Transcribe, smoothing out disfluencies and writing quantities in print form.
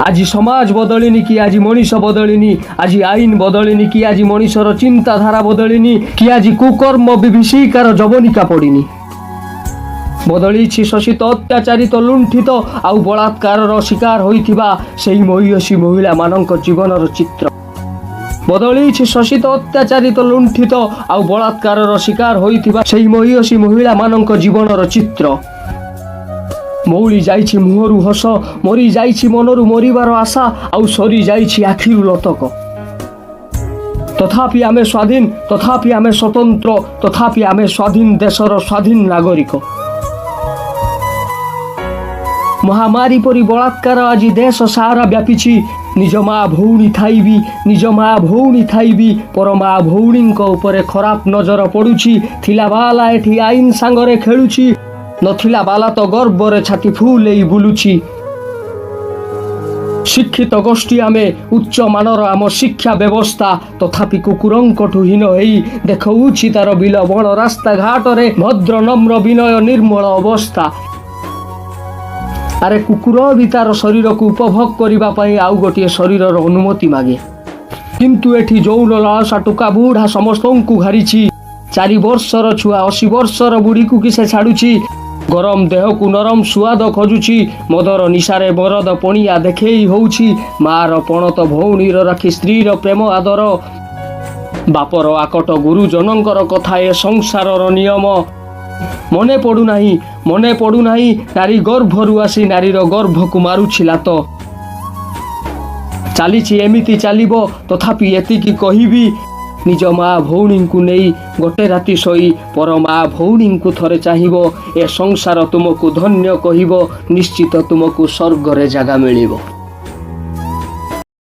ଆଜି ସମାଜ ବଦଳିନି କି ଆଜି ମଣିଷ ବଦଳିନି, ଆଜି ଆଇନ ବଦଳିନି କି ଆଜି ମଣିଷର ଚିନ୍ତାଧାରା ବଦଳିନି କି ଆଜି କୁକର୍ମ ବିଭୀଷିକାର ଜବନିକା ପଡ଼ିନି। ବଦଳିଛି ଶୋଷିତ, ଅତ୍ୟାଚାରିତ, ଲୁଣ୍ଠିତ ଆଉ ବଳାତ୍କାରର ଶିକାର ହୋଇଥିବା ସେଇ ମହିୟସୀ ମହିଳାମାନଙ୍କ ଜୀବନର ଚିତ୍ର। ବଦଳିଛି ଶୋଷିତ, ଅତ୍ୟାଚାରିତ, ଲୁଣ୍ଠିତ ଆଉ ବଳାତ୍କାରର ଶିକାର ହୋଇଥିବା ସେଇ ମହିୟସୀ ମହିଳାମାନଙ୍କ ଜୀବନର ଚିତ୍ର। ମଉଳି ଯାଇଛି ମୁହଁରୁ ହସ, ମରି ଯାଇଛି ମନରୁ ମରିବାର ଆଶା, ଆଉ ସରି ଯାଇଛି ଆଖିରୁ ଲୋତକ। ତଥାପି ଆମେ ସ୍ୱାଧୀନ, ତଥାପି ଆମେ ସ୍ୱତନ୍ତ୍ର, ତଥାପି ଆମେ ସ୍ୱାଧୀନ ଦେଶର ସ୍ୱାଧୀନ ନାଗରିକ। ମହାମାରୀ ପରି ବଳାତ୍କାର ଆଜି ଦେଶ ସାରା ବ୍ୟାପିଛି। ନିଜ ମା ଭଉଣୀ ଥାଇବି, ନିଜ ମା ଭଉଣୀ ଥାଇବି ପର ମା ଭଉଣୀଙ୍କ ଉପରେ ଖରାପ ନଜର ପଡୁଛି। ଥିଲା ବାଲା ଏଠି ଆଇନ ସାଙ୍ଗରେ ଖେଳୁଛି, ନଥିଲା ବାଲା ତ ଗର୍ବରେ ଛାତି ଫୁଲେଇ ବୁଲୁଛି। ଶିକ୍ଷିତ ଗୋଷ୍ଠୀ ଆମେ, ଉଚ୍ଚ ମାନର ଆମ ଶିକ୍ଷା ବ୍ୟବସ୍ଥା, ତଥାପି କୁକୁରଙ୍କଠୁ ହୀନ ହେଇ ଦେଖଉଛି ତାର ବିଲ ବଣ ରାସ୍ତାଘାଟରେ ଭଦ୍ର ନମ୍ର ବିନୟ ନିର୍ମଳ ଅବସ୍ଥା। ଆରେ, କୁକୁର ବି ତାର ଶରୀରକୁ ଉପଭୋଗ କରିବା ପାଇଁ ଆଉ ଗୋଟିଏ ଶରୀରର ଅନୁମତି ମାଗେ, କିନ୍ତୁ ଏଠି ଯୌନ ଲାଳସା ଟୋକା ବୁଢ଼ା ସମସ୍ତଙ୍କୁ ଘାରିଛି। 4 ବର୍ଷର ଛୁଆ 80 ବର୍ଷର ବୁଢ଼ୀକୁ କି ସେ ଛାଡ଼ୁଛି? ଗରମ ଦେହକୁ ନରମ ସୁଆଦ ଖୋଜୁଛି। ମଦର ନିଶାରେ ମରଦ ପଣିଆ ଦେଖେଇ ହଉଛି। ମାର ପଣତ, ଭଉଣୀର ରାଖୀ, ସ୍ତ୍ରୀର ପ୍ରେମ ଆଦର, ବାପର ଆକଟ, ଗୁରୁଜନଙ୍କର କଥା, ଏ ସଂସାରର ନିୟମ ମନେ ପଡୁନାହିଁ, ମନେ ପଡୁନାହିଁ। ନାରୀ ଗର୍ଭରୁ ଆସି ନାରୀର ଗର୍ଭକୁ ମାରୁଛି ଲାତ। ଚାଲିଛି, ଏମିତି ଚାଲିବ। ତଥାପି ଏତିକି କହିବି, ନିଜ ମା ଭଉଣୀଙ୍କୁ ନେଇ ଗୋଟେ ରାତି ଶୋଇ ପର ମା ଭଉଣୀଙ୍କୁ ଥରେ ଚାହିଁବ, ଏ ସଂସାର ତୁମକୁ ଧନ୍ୟ କହିବ, ନିଶ୍ଚିତ ତୁମକୁ ସ୍ୱର୍ଗରେ ଜାଗା ମିଳିବ।